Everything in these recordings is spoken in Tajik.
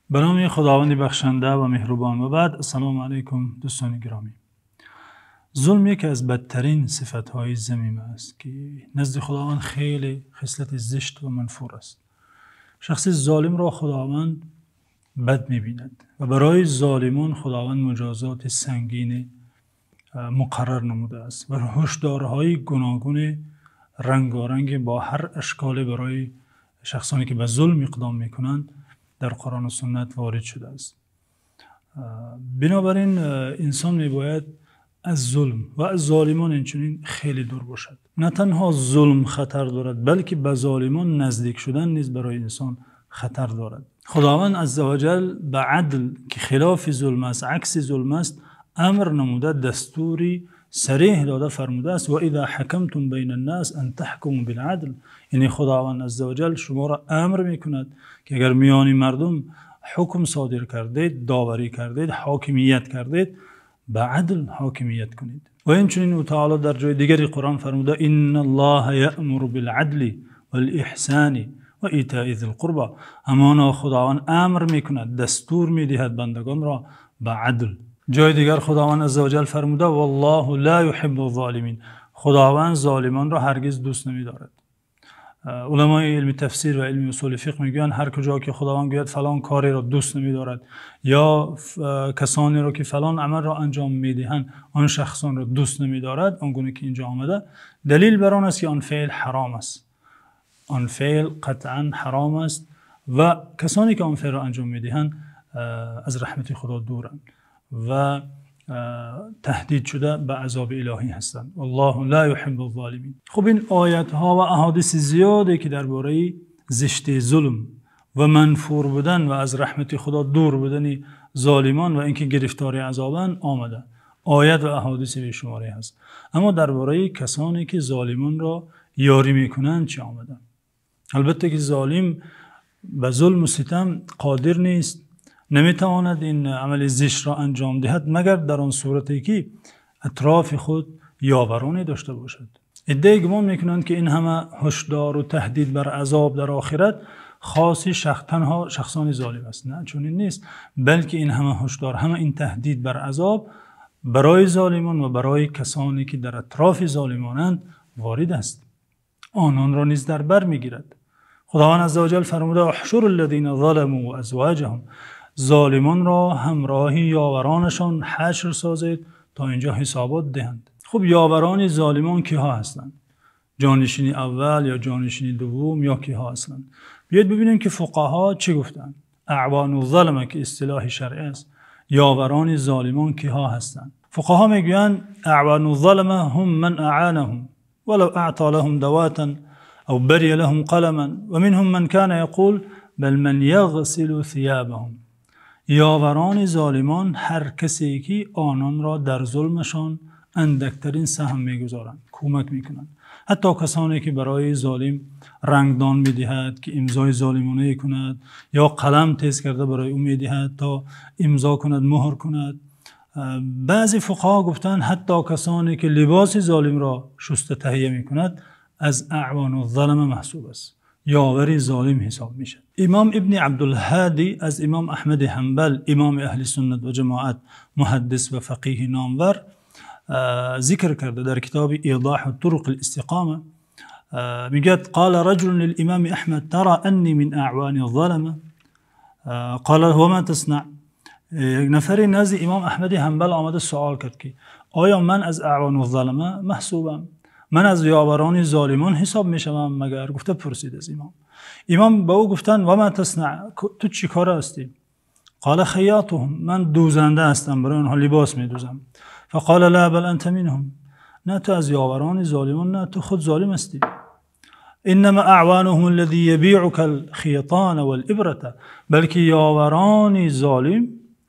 Ба номи Худованди бахшанда ва меҳрубон. Ва баъд, ассалому алайкум, дӯстони гиромӣ. Зулм яке аз бадтарин сифатҳои замима аст, ки назди Худованд хеле хислати зишт ва манфур аст. Шахси золимро Худованд бад мебинад ва барои золимон Худованд муҷозоти сангине муқаррар намудааст ва ҳушдорҳои гуногун рангоранг бо ҳар ашколе барои шахсоне ки ба зулм иқдом мекунанд дар Қуръон ва суннат ворид шудааст. Бинобар ин инсон мебояд аз зулм ва аз золимон инчунин хеле дур бошад. На танҳо зулм хатар дорад, балки ба золимон наздик шудан низ барои инсон хатар дорад. Худованд азза ва ҷалл ба адл, ки хилофи зулм аст, акси зулм аст, амр намуда, дастури сареҳ дода фармудааст: ва иза ҳакамтум байна-н-нос ан таҳкуму бил-адл. Яъне Худованд азза ва ҷалл шуморо амр мекунад, ки агар миёни мардум ҳукм содир кардед, доварӣ кардед, ҳокимият кардед, ба адл ҳокимият кунед. Ва инчунин ӯ таъоло дар ҷои дигаре Қуръон фармуда: инналлоҳа яъмуру бил-адли вал-иҳсони ва итои зил-қурбо. Ҳамоно Худованд амр мекунад, дастур медиҳад бандагонро ба адл. Ҷои дигар Худованд азза ва ҷалл фармуда: валлоҳу ло юҳиббуз-золимин. Худованд золимонро ҳаргиз дӯст намедорад. Уламои илми тафсир ва илми усули фиқҳ мегӯянд, ҳар куҷо ки Худованд гӯяд фалон кореро дӯст намедорад ё касонеро ки фалон амалро анҷом медиҳанд, он шахсонро дӯст намедорад, он гуна ки инҷо омада, далел бар он аст, ки он феъл ҳаром аст. Он феъл қатъан ҳаром аст ва касоне ки он феълро анҷом медиҳанд аз раҳмати Худо дуранд ва таҳдид шуда ба азоби илоҳӣ ҳастанд. Валлоҳу ло юҳиббуз-золимин. Хуб, ин оятҳо ва аҳодиси зиёде ки дар бораи зишти зулм ва манфур будан ва аз раҳмати Худо дур будани золимон ва инки гирифтори азобанд омада, оят ва аҳодиси бешуморе ҳаст. Аммо дар бораи касоне ки золимонро ёрӣ мекунанд чӣ омада? Албатта ки золим ба зулму ситам қодир нест, наметавонад ин амали зиштро анҷом диҳад, магар дар он сурате ки атрофи худ ёвароне дошта бошад. Иддаи гумон мекунанд, ки ин ҳама ҳушдор ва таҳдид бар азоб дар охират хоси танҳо шахсони золим аст. На, чунин нест, балки ин ҳама ҳушдор, ҳама ин таҳдид бар азоб барои золимон ва барои касоне ки дар атрофи золимонанд ворид аст. Ононро низ дар бар мегирад. Худованд азза ва ҷалл фармуда: احشروا الذین ظلموا وازواجهم. Золимонро ҳамроҳи ёваронашон ҳашр созед то инҷо ҳисобот диҳанд. Хуб, ёварони золимон киҳо ҳастанд? Ҷонишини аввал ё ҷонишини дуввум ё киҳо ҳастанд? Биёед бибинем, ки фуқаҳо чӣ гуфтанд. Аъвону-ззалама, ки истилоҳи шаръӣ аст, ёварони золимон киҳо ҳастанд? Фуқаҳо мегӯянд: аъвону-ззалама ҳум ман аъонаҳум валав аъто лаҳум давотан ав бария лаҳум қаламан ва минҳум ман кона яқул бал ман яғсилу сиёбаҳум. Ёварони золимон ҳар касе ки ононро дар зулмашон андактарин саҳм мегузоранд, кӯмак мекунанд. Ҳатто касоне ки барои золим рангдон медиҳад, ки имзои золимона кунад, ё қалам тез карда барои ӯ медиҳад то имзо кунад, муҳр кунад. Баъзе фуқаҳо гуфтанд, ҳатто касоне ки либоси золимро шуста таҳия мекунад аз аъвону-ззалама маҳсуб аст, ёвари золим ҳисоб мешавад. Имом Ибни Абдулҳодӣ аз Имом Аҳмад Ҳанбал, имоми аҳли суннат ва ҷамоат, муҳаддис ва фақеҳи номвар, зикр карда дар китоби Эзоҳу туруқил-истиқома, мегӯяд: қола раҷулун лил-имоми Аҳмад тара аннӣ мин аъвони-ззалама, қола ва мо таснаъ. Як нафаре назди Имом Аҳмад Ҳанбал омада савол кард, ки оё ман аз аъвону-ззалама маҳсубам? Ман аз ёварони золимон ҳисоб мешавам магар? Гуфта пурсид аз имом. Имом ба ӯ гуфтанд: ва мо таснаъ, ту чӣ кора ҳастӣ? қола хайётуҳум, ман дӯзанда ҳастам, барои онҳо либос медӯзам. фақола ло бал анта минҳум, на, ту аз ёварони золимон, на, ту худ золим ҳастӣ. иннамо аъвонуҳум аллазӣ ябиъука алхийтона вал-ибрата, балки ёварони золим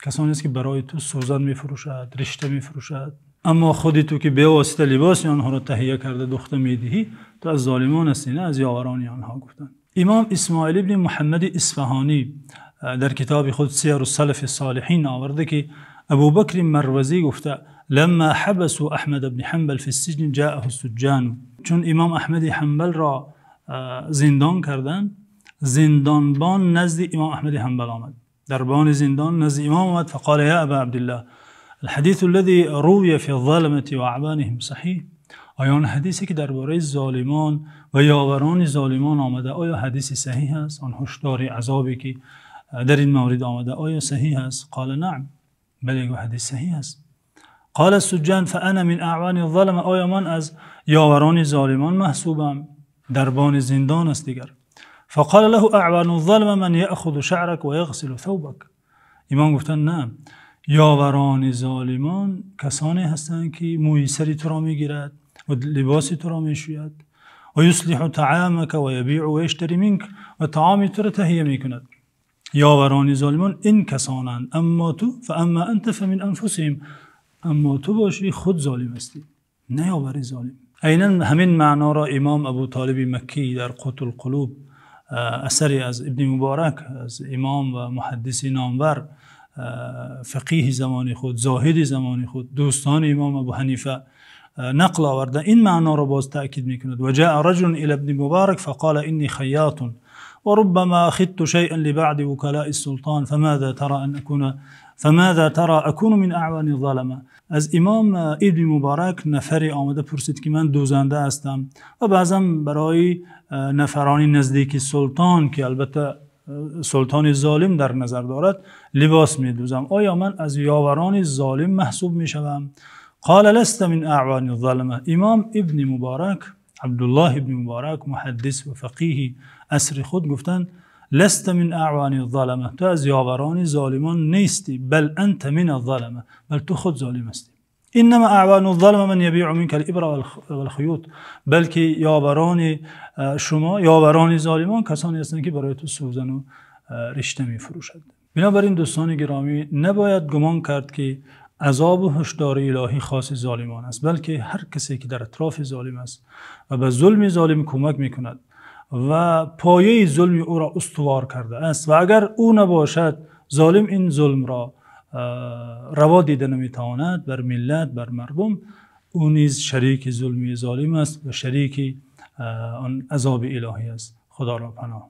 касоне аст ки барои ту сӯзан мефурӯшад, ришта мефурӯшад. Аммо худи ту ки бевосита либоси онҳоро таҳия карда духта медиҳӣ, ту аз золимон ҳастӣ, на аз ёварони онҳо, гуфтанд. Имом Исмоил ибни Муҳаммад Исфаҳонӣ дар китоби худ Сиярус салафис солиҳин оварда, ки Абӯбакр Марвазӣ гуфта: ламма ҳабасу Аҳмад ибн Ҳанбал фис-сиҷн ҷоаҳу суҷҷон. Чун Имом Аҳмад Ҳанбалро зиндон карданд, зиндонбон назди Имом Аҳмад Ҳанбал омад. Дарбони зиндон назди имом омад. فقال يا أبا عبد الله الحديث الذي روي في الظلمة وأعوانهم صحيح. Оё он ҳадисе ки дар бораи золимон ва ёварони золимон омада, оё ҳадиси саҳеҳ аст? Он ҳушдори азобе ки дар ин маврид омада, оё саҳеҳ аст? قال نعم. Бале, гуфт, ҳадис саҳеҳ аст. قال السجان فأنا من أعوان الظلمة. Оё ман аз ёварони золимон маҳсубам? Дарбони зиндон аст дигар. فقال له أعوان الظلمة من يأخذ شعرك ويغسل ثوبك. Имом гуфтанд: на, ёварони золимон касоне ҳастанд, ки мӯи сари туро мегирад ва либоси туро мешӯяд, ويصلح طعامك ويبيع ويشتري منك, ва таоми туро таҳия мекунад. Ёварони золимон ин касонанд, аммо ту فأما أنت فمن أنفسهم, аммо ту бошӣ, худ золим ҳастӣ, на ёвари золим. Айнан ҳамин маъноро имом Абу Толиби Маккӣ дар Қутул Қулуб, асаре аз Ибни Муборак, аз имом ва муҳаддиси номвар, фақеҳи замони худ, зоҳиди замони худ, дӯстони имом Абу Ҳанифа, нақл оварда, ин маъноро боз таъкид мекунад. وجاء رجل إلى ابن مبارك فقال إني خياط وربما خطت شيئا لبعض وكلاء السلطان فماذا ترى أكون من أعوان الظلمة. Аз имом Ибни Муборак нафаре омада пурсид, ки ман дӯзанда ҳастам ва баъзан барои нафарони наздики султон, ки албатта султони золим дар назар дорад, либос медӯзам. Оё ман аз ёварони золим маҳсуб мешавам? قال لست من أعوان الظلمة. Имом Ибни Муборак, Абдуллоҳ ибни Муборак, муҳаддис ва фақеҳи асри худ, гуфтанд: لست من أعوان الظلمة, ту аз ёварони золимон нестӣ, بل أنت من الظلمة, бал ту худ золим ҳастӣ. إنما أعوان الظلمة من يبيع منك الإبر والخيوط, балки ёварони шумо, ёварони золимон касоне ҳастанд, ки барои ту сӯзан ва ришта мефурӯшад. Бинобар ин, дӯстони гиромӣ, набояд гумон кард, ки азоб ва ҳушдори илоҳӣ хоси золимон аст, балки ҳар касе ки дар атрофи золим аст ва ба зулми золим кӯмак мекунад ва пояи зулми ӯро устувор кардааст, ва агар ӯ набошад, золим ин зулмро раво дида наметавонад бар миллат, бар мардум, ӯ низ шарики зулми золим аст ва шарики он азоби илоҳӣ аст. Худоро паноҳ.